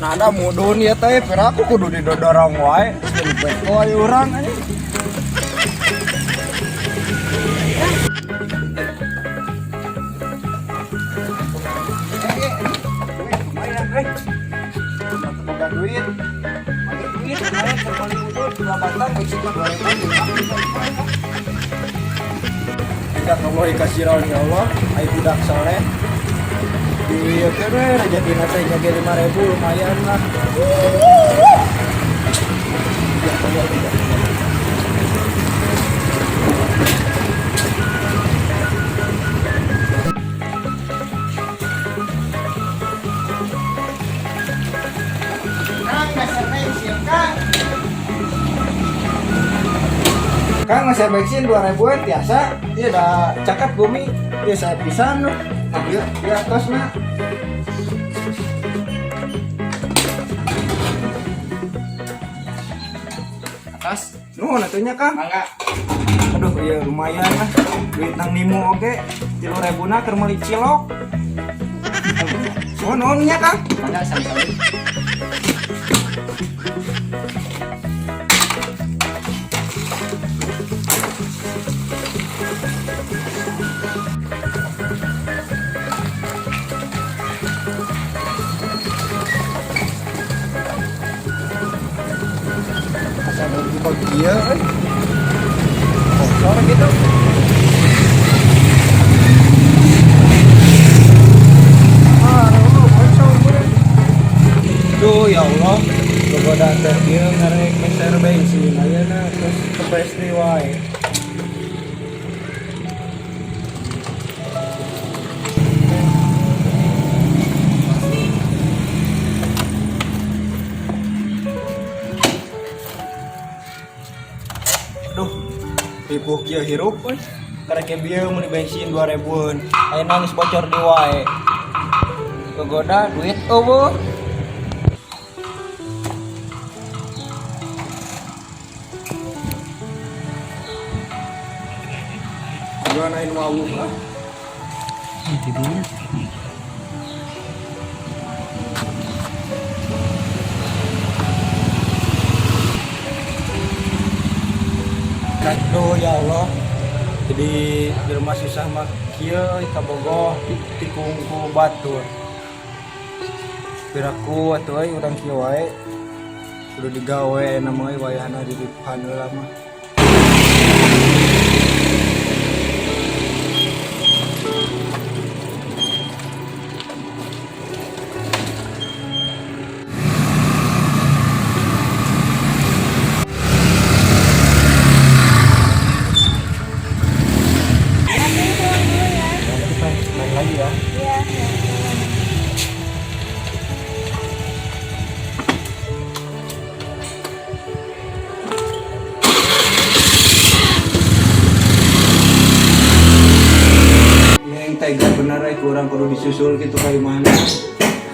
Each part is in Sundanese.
Nah, ada mudun ya teh, pira aku kudu didodorong wae. Jadi beko aya urang anjing. Duit lumayan, eh. Boga duit. Bagi duit, lumayan keur meuli udud dua batang bensin mah 2000. Tidak Allah kasih ya Allah, ai budak soleh. Di oke we rejekina teh nya ge 5000 lumayan lah. Ya Allah, tidak. Kang, meser bensin, Kang. Kang meser bensin 2000-an tiasa. Ieu da caket bumi. Ieu saya pisan loh. Nah, ieu ieu atosna. Atas, Nuhun atuh nya Kang. mangga. Aduh, iya lumayan lah. Duit nang nimu oge 3000 na keur meuli cilok. Oh, nuhun nya Kang. Mangga sami-sami. Asa bagi ieu euy. Bocor gitu. Ah, oh, bocor beureum. Duh, ya Allah. Gogoda teh ieu ngarek meser bensin ayeuna terus kepes deui wae. Aduh, ripuh kieu hirup euy. Karek bieu meuli bensin 2000-an. Ayeuna geus bocor deui wae. Kegoda duit euweuh. Gua nain wawuh lah. Aduh ya Allah. Jadi jelema susah mah kieu euy kabogoh tikung ku batur. Piraku atuh euy urang kieu wae. Kudu digawe na mah euy wayahna di depan heula mah. Aku pulang dulu ya. Kita main lagi ya. Iya, ya. Yang tega bener euy kurang kudu disusul gitu kayak mana.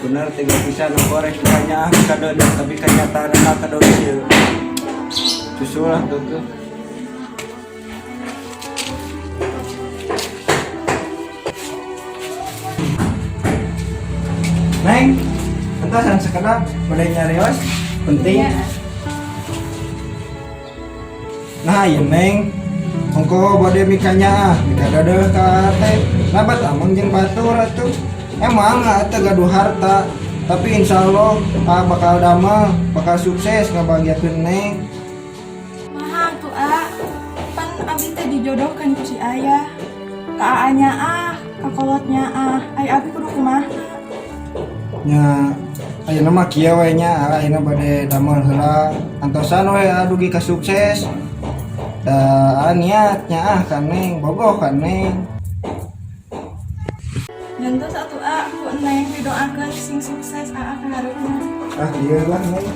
Bener tega pisan aku rek tanya ah kadeudeuh tapi kenyataanna kadeudeuh ieu. Susul lah tuh tuh. Neng, entasan sekedap bade nyarios penting. Iya. Nah, ieu Neng. Ongko bade mikanya ah, mikadeudeuh ka teh. Nabat ameng jeung batur atuh. Emang teu gaduh harta, tapi insya Allah ah, bakal damel, bakal sukses ngabahagiakeun Neng. Maha tuh a, pan abi teh dijodohkan ku si ayah. Ka aa-nya ah, ka kolotnya ah, ai abi kudu kumaha? Nya ayeuna mah kieu we nya, ah, ayeuna bade damel heula. Antosan we ah, dugi ka sukses. Da ah, niatnya ah ka Neng, bogoh ka Neng. Nyentuh satu a, ku neng didoakeun sing sukses aa ka hareupna. Ah, ieu lah Neng.